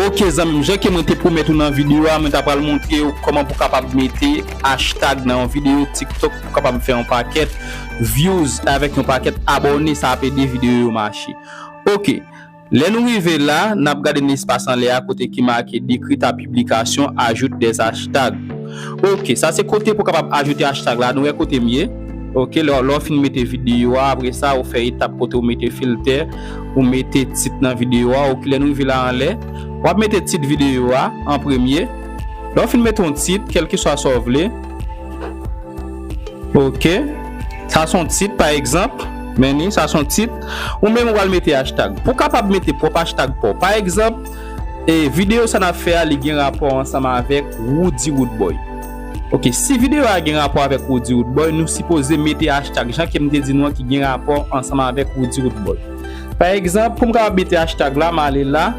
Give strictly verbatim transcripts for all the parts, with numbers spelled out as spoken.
Ok zanmi m, jan ke mwen te pwomèt ou nan videyo a, mwen ta pral montre w kòman pou kapab mete hashtag nan yon videyo TikTok pou kapab fè yon pakèt views avèk yon pakèt abòne, sa ap ede videyo yo mache. Ok, lè nou rive la, n ap gade nan espas anlè a kote ki make décrit ta publication, ajoute des hashtags. Ok, sa se kote pou kapab ajoute hashtag la, nou wè kote m ye. Ok, lè, lè w fin mete videyo a, apre sa, ou fè etap kote ou mete filtè, ou mete tit nan videyo a. Ok, lè nou rive la anlè, w ap mete tit videyo a an premye. Lè w fin mete yon tit, kèlkeswa sa w vle. Ok, sa se yon tit, pa egzanp. Men ni, sa se yon tit. Ou menm ou pral mete hashtag. Pou w kapab mete pwòp hashtag pa w. Pa egzanp, e videyo sa n ap fè a, li gen rapò ansanm avèk Roody Roodboy. Ok, si videyo a gen rapò avèk Roody Roodboy, nou sipoze mete hashtag jan ke m te di nou an ki gen rapò ansanm avèk Roody Roodboy. Pa egzanp, pou m kapab mete hashtag la, m ale la,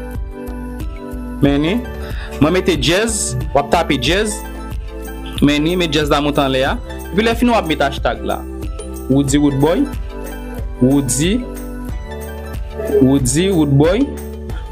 men ni, mwen mete djèz, w ap tape djèz, men ni, men djèz la monte anlè a. Epi lè fini w ap mete hashtag la. Roody Roodboy, Roody, Roody Roodboy.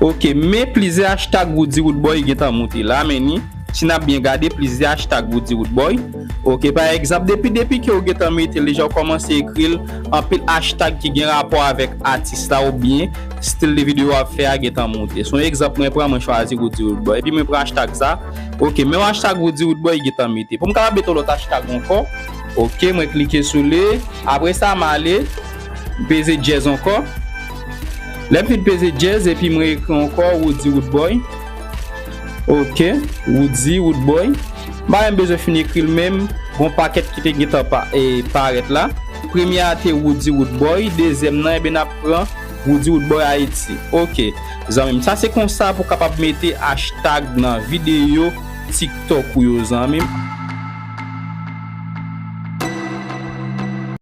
Ok, men plizyè hashtag Roody Roodboy gentan monte la, men ni. Si n ap byen gade, plizyè hashtag Roody Roodboy. Ok, pa egzanp, depi, depi ke w gentan mete l deja, w kòmanse ekri l, anpil hashtag ki gen rapò avèk atis la oubyen stil de videyo w ap fè a gentan monte. Se yon egzanp mwen pran, mwen chwazi Roody Roodboy. Epi mwen pran hashtag sa. Ok, men yon hashtag Roody Roodboy gentan mete. Pou m kapab mete yon lòt hashtag ankò, ok, mwen klike sou li. Apre sa, m ale, m peze djèz ankò. Lè m fin peze djèz, epi mwen ekri ankò Roody Roodboy. Ok, Roody Roodboy. M pa menm bezwen fin ekri l menm, gon pakèt ki te gentan pa, e, parèt la. Premye a te Roody Roodboy, dezyèm nan, ebyen n ap pran Roody Roodboy Ayiti. Ok, zanmi m, sa se konsa pou kapab mete hashtag nan videyo TikTok ou yo, zanmi m.